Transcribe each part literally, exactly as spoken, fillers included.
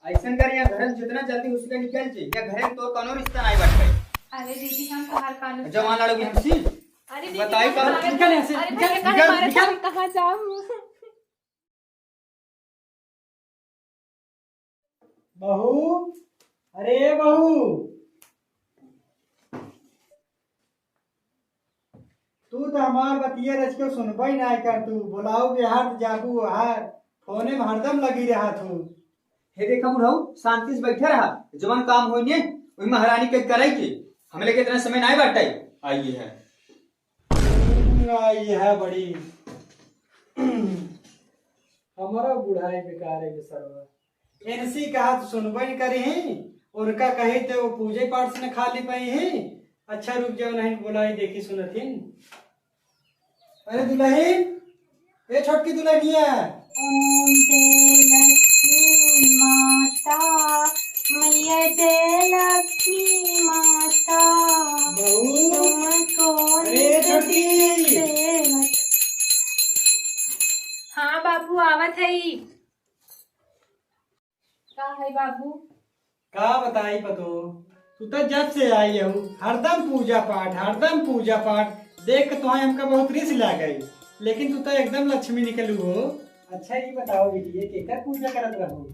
अइसन कर, यहाँ घर से जितना जल्दी हो सके निकल जे, या घर में तोर कौनो रिश्ता नाई बाटे। अरे दीदी, हम तोहार कानून जवान लड़ोगी हमसे? अरे दीदी, बताई हम का? मारत निकल यहाँ से, अरे निकल, भैया, निकल, मारत निकल। हम कहाँ जाऊँ? बहू, अरे बहू, तू तो हमार बतिया रच के सुनबई नाई कर, तू बोलाऊ बिहार त जाबू ओहार, फोने में हरदम लगी रहत हू। हे देखा बुढ़ऊ, शांति से बैठे रहा, जवन काम होई ने, वही महारानी के करे के, हमरे के इतना समय नाई बाटे। आई है। हम्म, आई है बड़ी। हमारा बुढ़ाई बेकार है सरवा। इनसी कहा तो सुनबे न करी ही, उनका कही तो वो पूजे पाठ से न खाली पाई ही। अच्छा रुक जाओ, नहीं बुलाई देखी सुनथिन। अरे दुल्हन, ए छोटकी दुल्हनिया। ओम जय लक्ष्मी माता, मैया जय लक्ष्मी माता। बहू। तुमको अरे नित छोटकी। दिन सेवत। हाँ बाबू, आवत है। का है बाबू? का बताई पतो, तू तो जब से आई हऊ, हरदम पूजा पाठ, हरदम पूजा पाठ। देख के तोहे हमका बहुत रिस लागे, लेकिन तू तो एकदम लक्ष्मी निकलू हो। अच्छा, ये बताओ बिटिया, केकर पूजा करत रहू?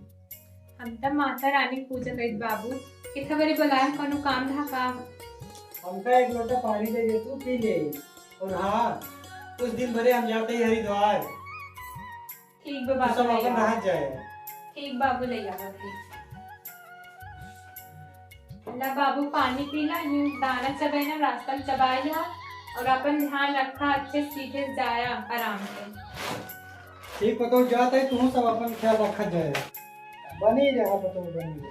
हम तो माता रानी के पूजा करित बाबू। कितना बड़ी बुलाए, कोनो काम था का? हमका एक लोटा पानी दे दे, तू पी ले। और हाँ, कुछ दिन भरे हम जाते ही हरिद्वार। ठीक बा तू बाबू, सब ले अपन आओ। रहा जाए। ठीक बाबू, ले आओ, ठीक। ला बाबू, पानी पी ला, यूं दाना चबाई ना, रास्ता में चबाई ला, और अपन ध्यान रखा, अच्छे सीधे जाया आराम से। ठीक पतो, जात है, तू सब अपन ख्याल रखा जाए। बनी रहा पतो, बनी रहा।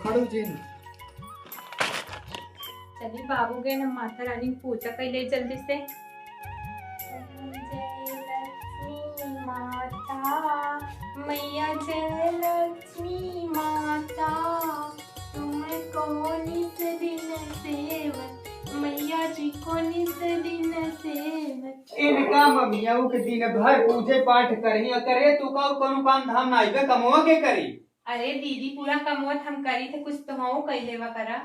खड़ू जिन। चली बाबू गए, हम माता रानी की पूजा कर ले जल्दी से। जय लक्ष्मी माता, मैया जय लक्ष्मी माता, तुमको निस दिन सेवत, मैया जी को निस दिन सेवत। इनका ममिया के दिन भर पूजे पाठ करही करे, तू का कौनो काम धाम ना आइबे, कमवा के करी? अरे दीदी, पूरा कमवत हम करी थे, कुछ तो हऊ कई लेवा करा।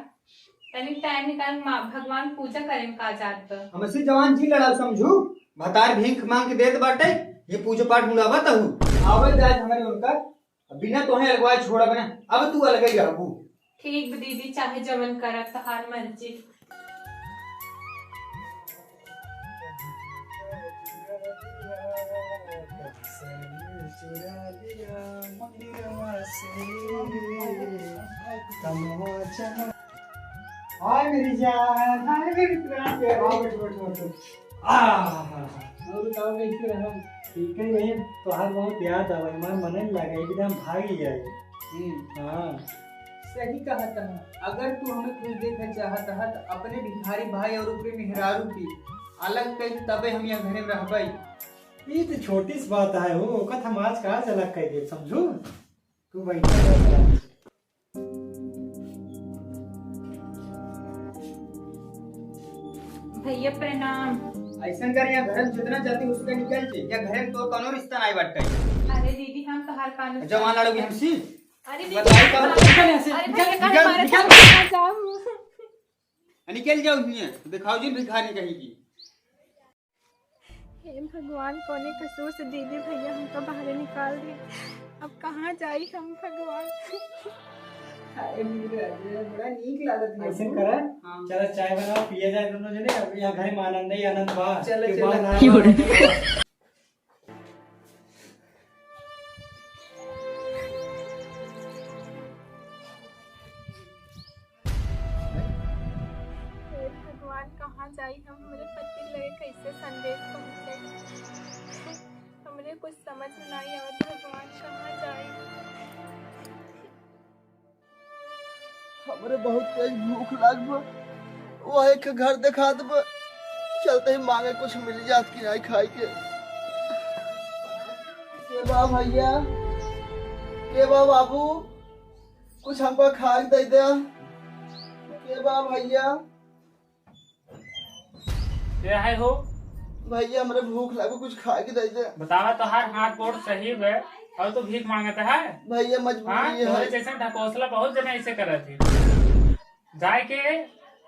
तनिक टाइम निकाल, माँ भगवान पूजा करे में का जात बा। हमसे जवान जी लड़ाओ समझू, भतार भीख मांग के देत बाटे, ये पूजा पाठ बुलावत हऊ। आवे जाए हमारे उनका, बिना तोहे अलगवाए छोड़ब ना, अब तू अलगे ही रहबू। ठीक बा दीदी, चाहे जवन करा, तोहार मर्जी। हाय मेरी जान, हाय मेरी प्राण प्यारी। आओ, बैठो, बैठो, बैठो। आह। और बताओ, कैसे रहा? ठीक है, यही तोहार बहुत याद आवे, हमार मन नहीं लगे, एकदम भागी जाए। हम्म। हाँ। सही कहत है, अगर तू हमें खुश देखे चाहत है, तो अपने भिखारी भाई और ओकरे मेहरारू की अलग कर, तबे हम यहाँ घरे में रहबे। ई तो छोटी सी बात है, वो ओकत हम आज का आज अलग कर दे, समझू? तू बैठ जा। भैया प्रणाम। ऐसन कर, यहाँ घर से जितना जल्दी हो सके निकल जे, या घर में तोर कौनो रिश्ता नाई बाटे। अरे दीदी, हम तोहार कानून जवान लड़ोगी हमसे? अरे दीदी, बताई का? निकल यहाँ से, अरे निकल, भैया, काहे निकल, मारे निकल। थे? आ जाओ। निकल जाओ हियाँ, दिखाओ जिन भिखारी कहीं की। हे भगवान, कौने कसूर से दीदी भैया हमका बाहरे निकाल दिए। अब कहाँ जाई हम भगवान? हाय मेरे राजा, बड़ा नीक लागत है। ऐसे करा, हाँ। चला चाय बनाओ, पिया जाए दोनों जने। अब यहाँ घर में आनंद ही आनंद बा। चला, चला। हे भगवान, कहाँ जाई हम? हमरे पति लगे कैसे संदेश पहुँचे? हमरे कुछ समझ में नाई आवत, भगवान, कहाँ जाई? हमरे बहुत तेज भूख लाग बा, वह एक घर देखात बा, चलते ही मांगे कुछ मिल जात कि नाई खाए के। के बा भैया, के बा बाबू, कुछ हमका खाए के दे दे। के बा भैया? के है हो? भैया, हमरे भूख लागो, कुछ खाए के दे दे। बतावा, तोहार हाथ गोड़ सही बे? और तू भीख मांगत है? भैया, मजबूरी हाँ, है। तोरे जैसन ढकोसला बहुत जने ऐसे करत है। जाए के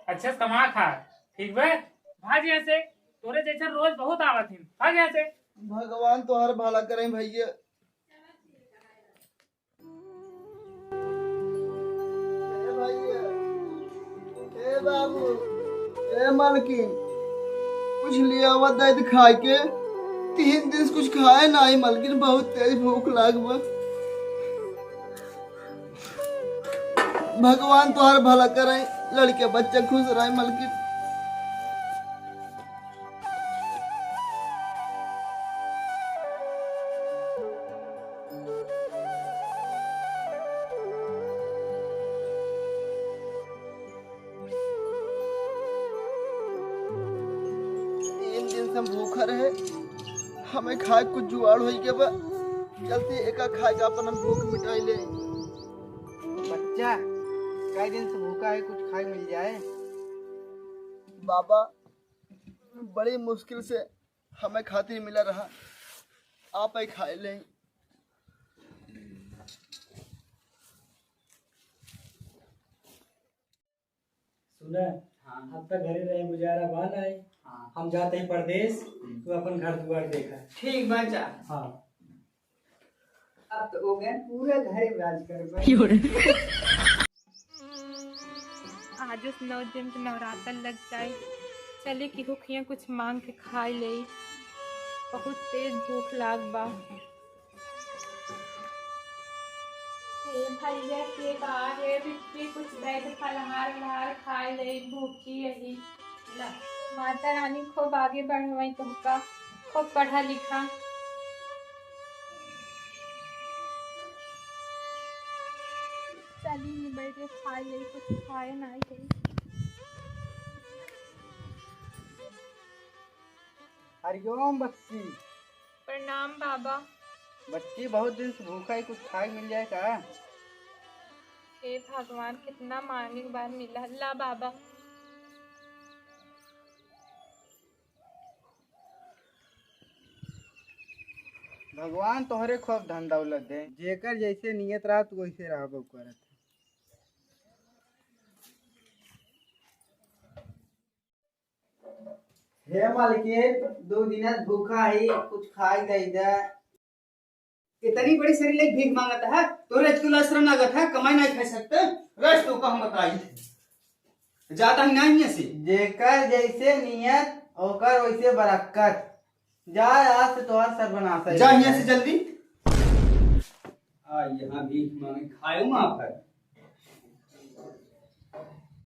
अच्छे से कमा खा, ठीक बे? भाग यहाँ से, तोरे जैसन रोज बहुत आवत हैं, भाग यहाँ से। भगवान तोहार भला करें भैया। ए भैया, ए बाबू, ए मलकिन, कुछ लियावा दे दे खाए के। तीन दिन से कुछ खाए नाही मलकिन, बहुत तेज भूख लाग बा। भगवान तोहार भला करे, लड़के बच्चे खुश रहे मलकिन। तीन दिन से हम भूखा रहे, हमें खाए कुछ जुगाड़ होई के बा। जल्दी एका खाए के अपन हम भूख मिटाई ले। बच्चा, कई दिन से भूखा है, कुछ खाए मिल जाए। बाबा, बड़ी मुश्किल से हमें खातिर मिला रहा, आप ही खाए लें। सुने, हाँ। अब तक घरे रहे गुजारा बा नाई। हाँ। हम जाते ही परदेश, हम्म। तू अपन घर दुआर देखा। ठीक बा, जा। हाँ। अब तो हो गए, पूरे घरे राज करबे। आजो से नौ दिन के नवरात्र लग जाए, चली कि हुखिया कुछ मांग के खाए ले, बहुत तेज भूख लाग बा। हे भैया के बा, हे बिट्टी, कुछ दे दे फलहार उलहार खाए ले, भूखी यही। ला, माता रानी खूब आगे बढ़वाई तुमका, खूब पढ़ा लिखा। चली नी बैठे खाए ले, कुछ खाए नाही कहीं। हरिओम बच्ची। प्रणाम बाबा। बच्ची, बहुत दिन से भूखा ही, कुछ खाए मिल जाए का? हे भगवान, कितना मांगे के बाद मिला। ला बाबा। भगवान तोहरे खूब धन दौलत दे, जेकर जैसे नियत रहत वैसे रहबो करत। हे मालकिन, दो दिन से भूखा ही, कुछ खाए दे दे। इतनी बड़ी शरीर लेके भीख मांगत है, तोरे अचकुल आश्रम लागत है, कमाई नहीं खा सकते, रस तो कहूँ बताई। जाता ही नहीं है से। जेकर जैसे नियत, ओकर वैसे बरकत। जा, आज से तोहार सर्वनाश है। जा यहाँ से जल्दी। आ, यहाँ भीख मांगे, खाए वहाँ पर।